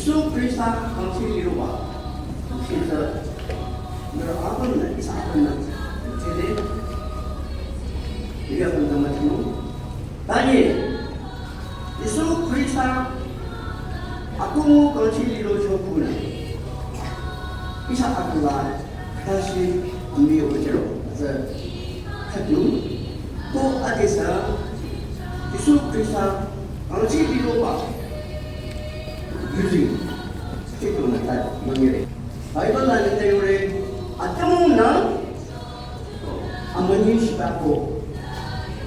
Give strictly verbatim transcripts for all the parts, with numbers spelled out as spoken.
Jisu Khrista kangchi liroba. Sita nührü apümnü, ihsa apümnü, chede, iya pun tama chino. Tanye, Jisu Khrista akohmo kangchi liro cho khunü, ihsa akula khütasi amüi wajüro. Tsü khüdu, ko adesü Jisu Khrista kangchi liroba yuzeng, chikung nata mangire. Bible la nita yore, atümungnü amünyi shitako,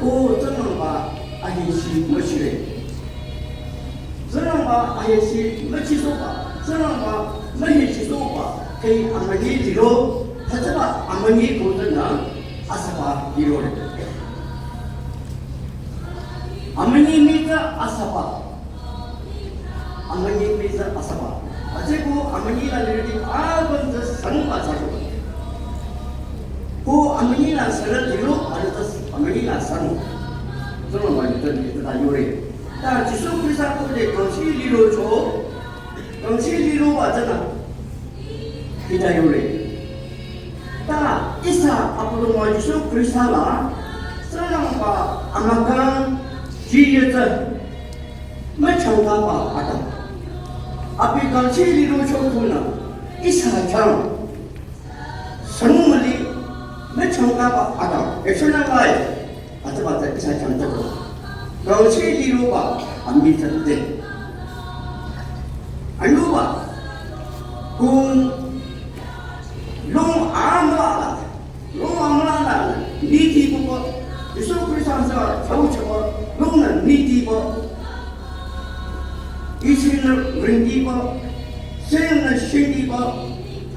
ko Tsingrangba ahechi müchire. Tsingrangba ahechi müchisohba, Tsingrangba mühechisohba, kheh amünyi liro, hütsüba amünyi ko tsünü asüba lirore. Amünyi mii tsü asüba. Amünyi mii tsü asüba. Atsü ko amünyi la lirüti apüm tsü sangba sako. Ko amünyi la sürü liro, arüh tsü amünyi la sang. Tsingrangba yutsa yutsa yore. Ta Jisu Khrista khode kangchi liro cho, kangchi liroba tsünü hita yore. Ta ihsa Abüdongba Jisu Khrista la, Tsingrangba amükang jiyetsü, müchangkaba atang. Abi kangchi liro cho khunü, ihsa khyang, sangmüli, müchangkaba atang, eternal life. Hütsüba tsü ihsa khyang tsü ko. Kangchi liroba amii tsü te. Anyüba, kung lung amla la, lung amla la, niti ko, Jisu Khrista sa, chau chaba, lungnü niti ko, isinü rinti ko, sengnü shinti ko,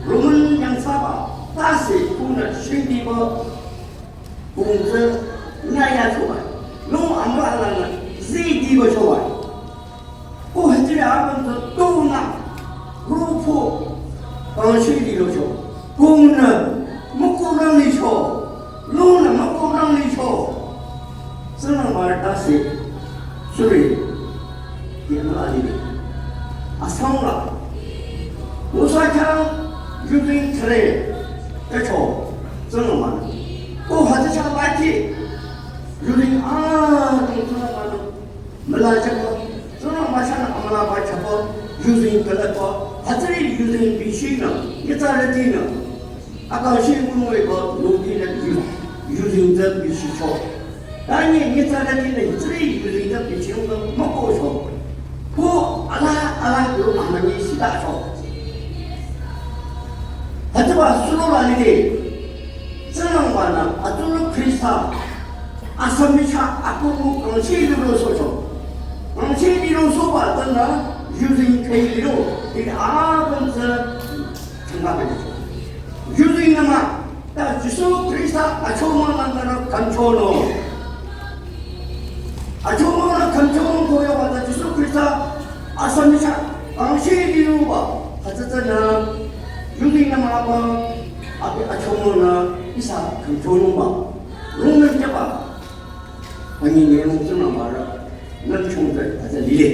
Roman yangthsaba, tase kunü shinti ko, kung tsü nyaya choba. Lung amla la nü zitiba choba. Ko hütsüri apüm tsü tunü rupu kangchi liro cho. Kungnü mükohrang licho. Lungnü mükohrang licho. Tsingrangba tase sürü. Yangla lile. Asangla. Musa khyang yuzeng thre. Techo. Tsingrangba. Ko hütsü chaba ki. Yuzeng adrong Tsingrangba nü müla chaba. Tsingrangba chahnü amülaba chaba. Yuzeng külüpba. Hütsüri yuzeng bichinü. Nyitsarütinü. Akangshi ngunung eba lungdi la yu, yuzeng tsü bichicho. Tanye nyitsarütinü hütsüri yuzeng tsü bichinung tsü mükohcho. Ko ala ala yo amünyi shitacho. Hütsüba suro la lide. Tsingrangba nü atsurü Khrista asümicha akohmo kangchi liro sohcho. Kangchi liro sohba tsünü yuzeng kheh liro. Ih apüm tsü changka bede cho. Yuzeng nü mah, ta Jisu Khrista achomang nü nührü khümchonung. Achomang nü khümchonung ko yaba ta Jisu Khrista asümicha kangchi liroba. Hütsü tsünü yuzeng nü mah ba, abi achomang nü ihsa khümchonungba. Lung nü jüba. Anyi nyerung Tsingrangba rü nümchung tsü hütsü lile.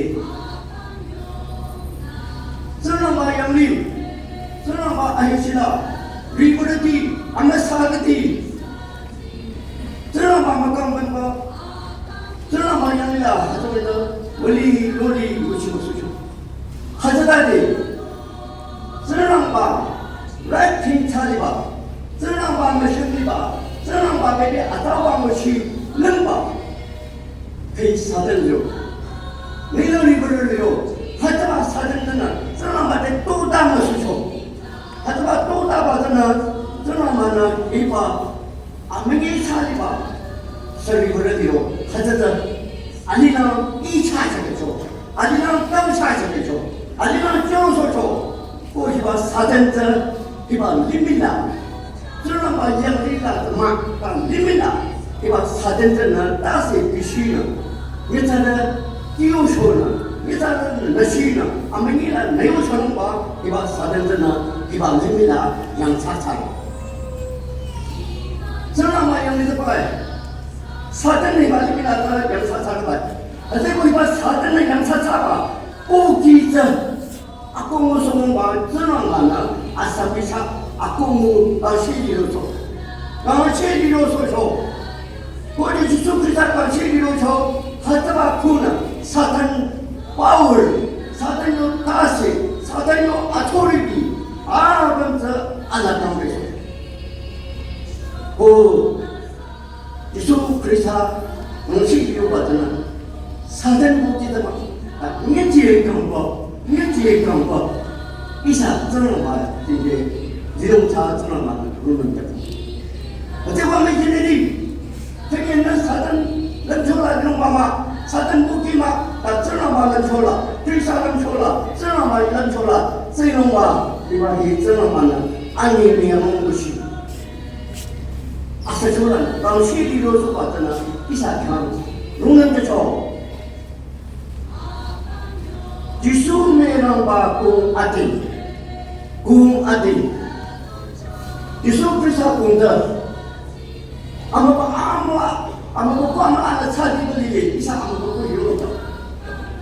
Tsingrangba yanglih, Tsingrangba ahechi la, ribürüti, amüsarüti. Tsingrangba mükang benba, Tsingrangba yanglih la hütsü weta, wüli, loli, yuchi müsucho. Hütsütade, Tsingrangba, right thing thsaliba, Tsingrangba müshang liba, Tsingrangba bede ataba müshi lümba, kheh Satan yo. Nilo ribürü yo, hütsüba Satan tsünü, Tsingrangba te tota müsucho. Hütsüba totaba tsünü, Tsingrangba nü hiba, amünyi thsaliba, sürü ribürü yo, hütsü tsü, alih nü icha chakecho. Alih nü tang cha chakecho. Alih nü chongsohcho. Ko hiba Satan tsü hiba limih la. Tsingrangba yanglih la tsü mah, ta limih la. Hiba Satan tsünü tase bichinü. Nyitsarü tiyochonü. Nyitsarü nüchinü. Amünyi la nüyochonungba hiba Satan tsünü hiba limih la yangthsa thsa. Tsingrangba yanglih tsü bai. Satan hiba limih la tsü yangthsa thsa bai. Hütsüeko hiba Satan nü yangthsa thsaba, o ki tsü, a Kangsheh liro cho. Kangsheh liro cho cho. Khode Jisu Khrista kangsheh liro cho. Hütsüba khunü Satan power, Satan yo tase, Satan yo authority, apüm tsü alaa dangre cho. Ko Jisu Khrista nungshi yoba tsünü Satan müküdaba, a, nyeje kangba, nyeje kangba. Ihsa Tsingrangba tide, zilong cha Tsingrangba nü rungnüm jüko. Hütsüba mii jünirü, tsenyinü Satan lümchola lümba mah, Satan müküdaba, ta Tsingrangba lümchola, Khrista lümchola, Tsingrangba lümchola, Tsingrangba, hiba hi Tsingrangba nü, ani mii amung kushi. Asa chola, kangsheh liro soba tsünü, ihsa khyang, rungnüm jücho. Jisu mii rangba kung ating, kung ating. Jisu Khrista kung tsü. Amübükuh amüla, amübükuh amüla nü tsadi bülile, ihsa amübükuh yoro ta.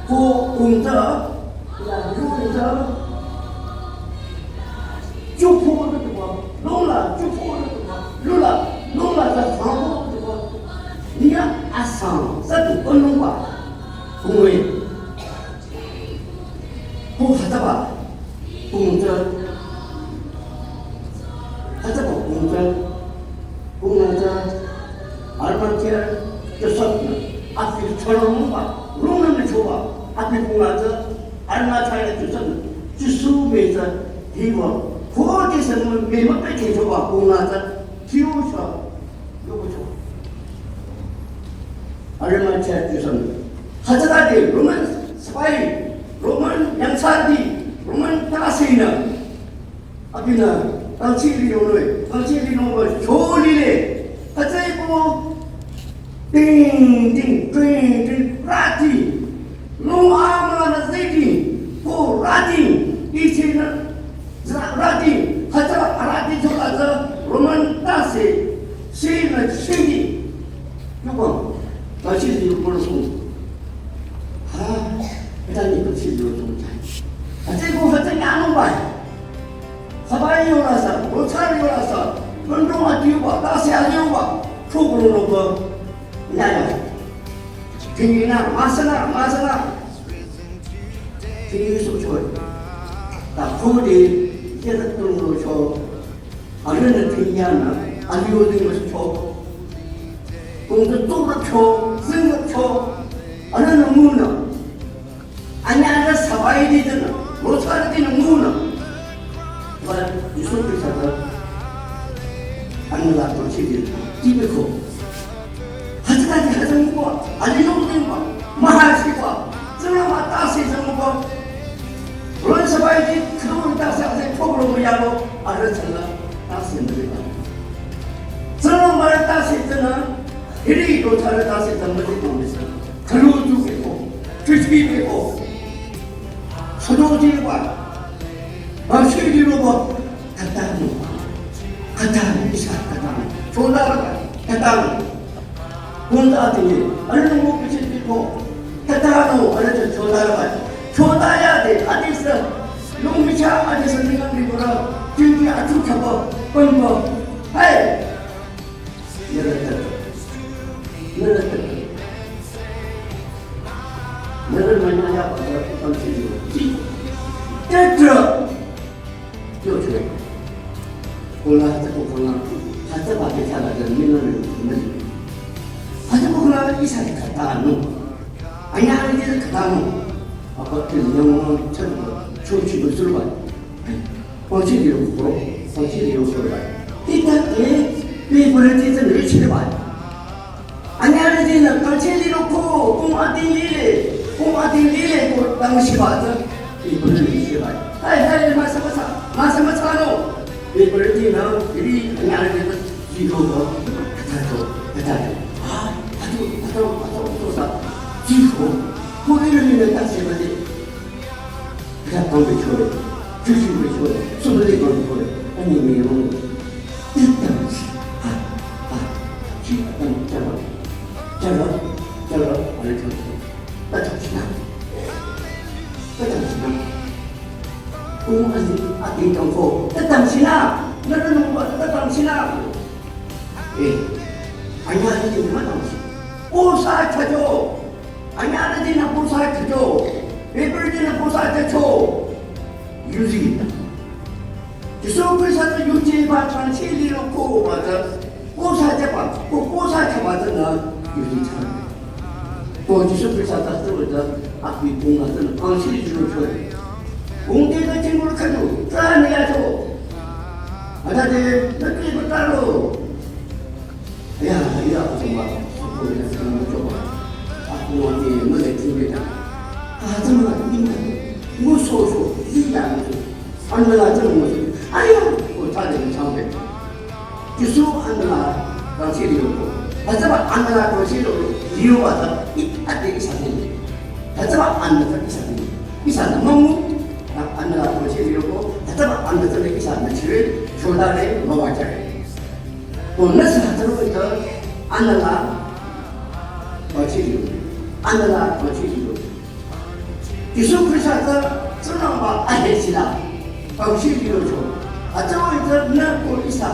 Ko kung tsü, la yoro ta. Jüpü lütuba, lula, jüpü lütuba, lula, lula ta sangpü lütuba. Nia asang, satu konungba. Kungwe. Ko hütsüba. Kung tsü. Hütsüba kung tsü. Kung tsü. Arimathea Josef nü. Abi chorongba. Rungnüm choba. Abi kung tsü. Arimathea Josef nü, Jisu mii tsü, hiba, khode sü mii müküdaba kung tsü, kiu sü, yoko cho. Arimathea Josef nü. Hütsütade Roman sipahi, Roman yangthsati, Roman tasenü. Abinü, kangsheh liro noi, kangsheh liro noi, cholile. Hütsüeko, ding, ding, ding, ding, rati. Lung amüla nü zeti, ko rati, ichinü, ra-, rati, hütsü rati chola tsü, Roman tase, sinü, shingi. Yukong, kangsheh liro kolo sung. Ha, hütsüni kangsheh liro sung chai. Hütsüeko hütsü nyanung bai. Sipahi yola sü, rothsarü yola sü, pünrong adiuba, tase adiuba, chokolo loba, nyaya. Kinina, masana, masana. Kini so choi. Ta khode, yada tunglo cho. Arühnü kinyanü, adiu ding mas cho. Kung tsü tsurü cho, zingü cho. Arühnü ngunü. Anyüh arüh sipahi di tsünü, rothsarü dinü ngunü. Ba, Jisu Khrista tsü, anyüh la to chidi, tibiko. Hütsütade hütsü nguba, ali yong nguba, maha shiba, tsünü ma tase tsü nguba. Rothsarü sipahi di, khüdu tase ase, chokolo müyalo, arüh tsünü, tase müyalo. Tsünü ma tase tsünü, hiri rothsarü tase tsü müyalo. Khülu tu beko, tüti beko. Sodo di ba. Bangshi di lo ba. Katano. Katano, ihsa katano. Chola ba. Katano. Kung tsü ating ye. Arühnü mo kichi beko. Katano, arüh tsü chola ba. Chola ya de, adisa. Lung micha, adisa ningang di bora. Jinji achu chapa. Pampa. Hey. Nührü tütü. Nührü tütü. Nührü manya ya ba da kangsheh liro. Tütü. Yo chwe. Kula hütsüko kula. Hütsüba ke chala da nührü nührü. Hütsüko kula ihsa katano. Anyüh arüh di katano. Apa ke nyang chang cho chi bu sürba. Kangsheh liro kuro, kangsheh liro kuro. Hita ke, pe pura ti tsü nri chire ba. Anyüh arüh dinü kangsheh liro ko, kung ating lile, kung ating lile ko tang shiba tsü, pe pura nri chire ba. Hai, hai, masa, masa, masa, masa no. Pe pura dinü, iri anyüh arüh dinü, jiko ko, kata to, kata to. Ah, ato, ato, ato, ato sa, jiko. Ko iri ni ta se ba de. Khyang kang bechore, chuchu bechore, sumle kang bechore, ani me yong. Tütang si, ha, ha, chi, tang, chara, chara, chara, ale chara. Tütang si na. Tütang si na. Kung ani, ating kang ko. Tütang si na. Nührünü müba tsü ta tangsinü. Eh, anyüh tsü nü mütangsi. Kusa thsacho. Anyüh tsü nü kusa thsacho. Paper tsü nü kusa thsacho. Yuzi. Jisu Khrista tsü yujeba tangsi liro ko ba tsü. Kusa thsaba, ko kusa thsaba tsünü yuzi thsa. Ko Jisu Khrista ta tsü wüta abi kung la tsünü kangsi liro cho. Kung te ta chingul khadu, tsünü yacho. Ata te, nüke bataro. Ya, ya, tsüma, soko ya tsünü choba. Aku wa te, müle tsüme ta. A tsüma, inga, muso so, zita muso. Anbü la tsü müso. Aya, o ta de changbe. Jisu anbü la kangsi liro ko. Hütsüba anbü la kangsi liro, liro ba ta, i, ate ihsa de. Hütsüba anbü ta ihsa de. Ihsa de müngu, ta anbü la kangsi liro ko. Hütsüba anbü ta de ihsa de chire, shoda de, müwa chare. Ko nüsü hütsüro ita, anbü la kangsi liro. Anbü la kangsi liro. Jisu Khrista tsü Tsingrangba ahechi la, kangsi liro cho. Hütsüba ita nü ko ihsa.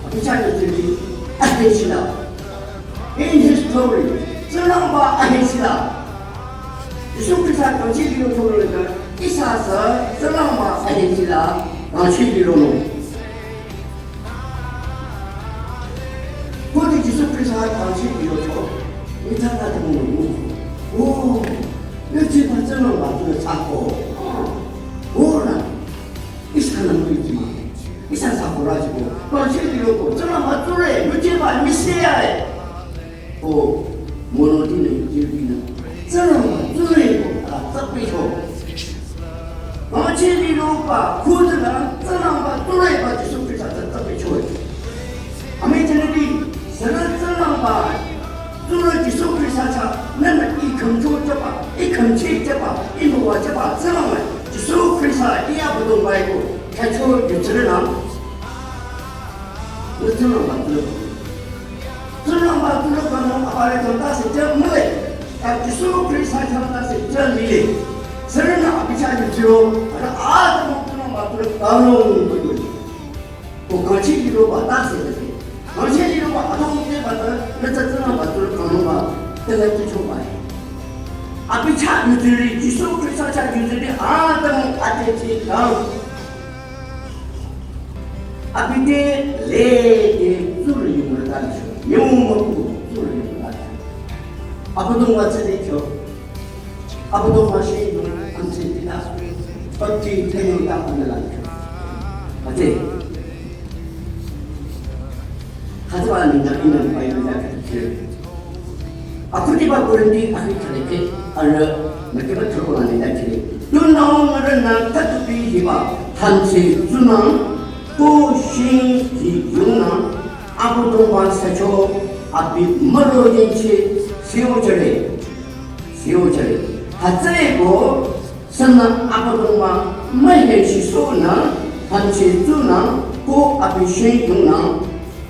Abi chah yo tsiri ahechi la. In his glory, Tsingrangba ahechi la. Jisu Khrista kangsi liro cho lo ita, ihsa sü Tsingrangba ahechi la, kangsi liro no. Kodi Jisu Khrista kangsi liro cho, ita na tamo no. Oh, yujeba Tsingrangba tsü thsako. Oh, na. Ihsa na müi tsüma. Ihsa thsako la jiko. Kangsi liro ko. Tsingrangba tsure, yujeba Mesia e. O, mono dine, dine. Tsingrangba tsure ko, a, tsüpecho. Kangsi liroba, khudana, Tsingrangba tsureba, Jisu Khrista tsü tsüpecho. Ami jenedi, sünü Tsingrangba, tsure Jisu Khrista chah, nünü i khümcho jüba, i khümchi jüba, i müwa jüba, Tsingrangba, Jisu Khrista, i Abüdongba ko, khyücho yutsire na. Nü Tsingrangba tsure. Tsingrangba tsurü kangnung abare khyang tase jü mühle. Ta Jisu Khrista khyang tase jü lile. Sürünü abi chah yutsiro. Arüh atümung Tsingrangba tsurü kangnung tutu. Ko kangsi liroba tase tase. Kangsi liroba atümung te bata nü tsü Tsingrangba tsurü kangnungba. Tela tu choba. Abi chah yutsiri, Jisu Khrista chah yutsiri atümung ate chi kang. Abi te lede tsurü yungrü ta licho. Nyümong müku tsurü yungrü ta licho. Abüdongba tsü licho. Abüdongba sheng yung amtsi tita. Bapti te yung ta amla licho. Ate. Hütsüba nengdang inü bai nengdang khyüchire. Akhudiba Korinthi akhi khaleke arüh mükeba thüro la nengdang khyüre. Tunüo nührünü khütupi hiba hamse tsunang ko shing hi yungnang Abüdongba sücho abi müro yingchi siu jüre. Siu jüre. Hütsüeko sünü Abüdongba mühechisohnü, hamse tsunü, ko abi sheng yungnü,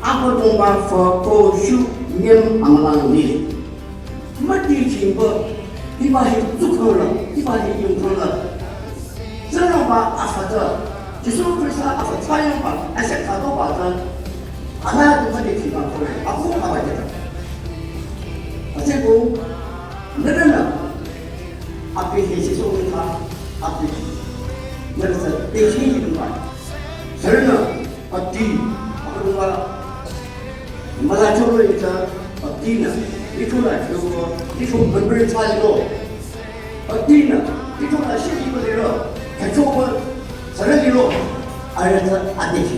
Abüdongba fü ko shu nyüm amülang li. Müti chingba, hiba hi tsukhang la, hiba hi yungkhang la. Tsingrangba afü tsü, Jisu Khrista afü tsü yungba, ase khütoba tsü, ala du müti chingba ko, apu aba jeta. Ase ko, nührünü, abi hechisohta, abi. Nührü tsü, techi yungba. Sürünü, bapti, Abüdongba, müla choro ita, bapti nü, licho la choro, licho bembere cha lilo. Bapti nü, licho la shi lilo lilo, khyüchoba, sürü lilo, arüh tsü adechi.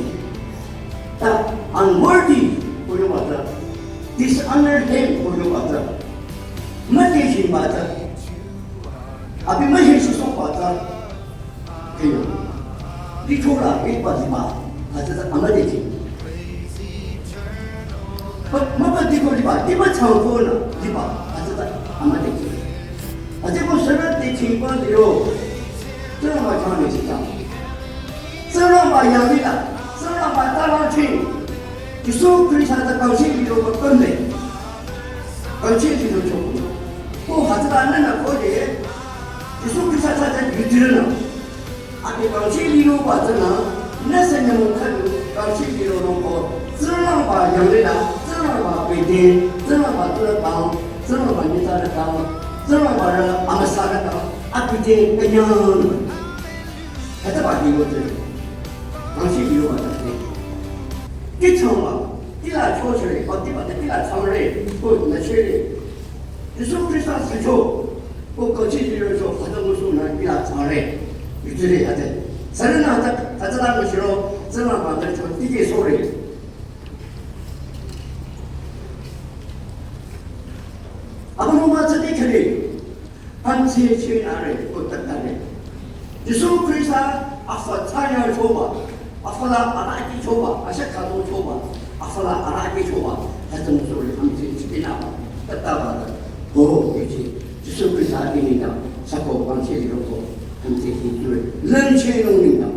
Ta unworthy, ko yoba tsü, dishonor him, ko yoba tsü, mütechinba tsü, abi mühechisohba tsü, Kheyo. Licho la, eh, ba liba. Hütsüta amüdheti. Ba, müba diko liba, liba changko nü, liba. Hütsüta amüdheti. Hütsüko sürü te chingba liro. Tsingrangba chang ne chita. Tsingrangba yang lila. Tsingrangba ta lang ching. Jisu Khrista ta kangsi liro ba pembe. Kangsi liro choko. Ko hütsüta nana ko de. Jisu Khrista ta ta yutirü na. Abi kangsi liroba tsünü, Nüsü nyümong khüdu kangchi liro nungko, Tsingrangba yanglila, Tsingrangba bete, Tsingrangba tsurü kang, Tsingrangba nyitsarü kang, Tsingrangba rü amüsarü kang, abite künyang. Hütsüba liro tsü. Kangchi liro ba tsü. Kichangba, tila chochere, ba tiba tila changre, ko na chere. Jisu Khrista sücho, ko kangchi liro cho, hütsü ngusu nü tila changre. Yutsire hütsü. Sürünü hütsü, hütsüla ngushiro, Tsingrangba nü cho, tike sore. Abüngba tsü dikehre, hangche chinare, ko tatare. Jisu Khrista afü tsaya choba, afü la arahkheh choba, asha khüto choba, afü la arahkheh choba, hütsü musore hangche chinaba, tataba da. Ho, yuchi, Jisu Khrista ininü, sako hangche liroko, hangche hi jure, lümche nungnü.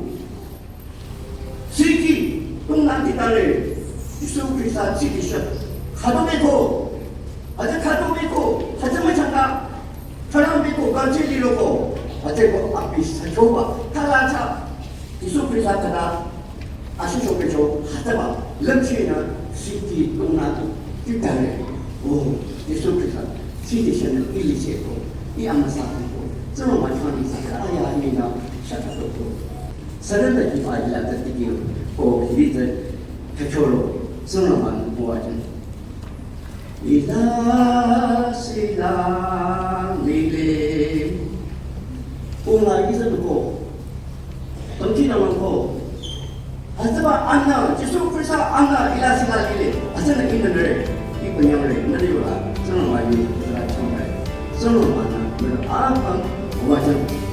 Siki, tungnang titare, Jisu Khrista siki shep. Khüto beko, hütsü khüto beko, hütsü müchangka, khülang beko, kangchi liroko, hütsüko abi sachoba, kalacha, Jisu Khrista kala, ashisho becho, hütsüba, lümchinü, siki, tungnang titare. Oh, Jisu Khrista, siki shenü, ili cheko, i amüsa ko, zero machani sa, aya, ina, shaka ko. Sürünü kiba ila tü tiki ko hiri tsü kachoro, Tsingrangba nü buwa jeng. Ila sila lile. Ko nga iza ko. Tamchi na ko. Hütsüba anü, Jisu Khrista anü ila sila lile. Hütsünü inü nüre. Iba nyangre, nüre yola. Tsingrangba yu, tsüla changre. Tsingrangba nü, nüre apa, buwa jeng.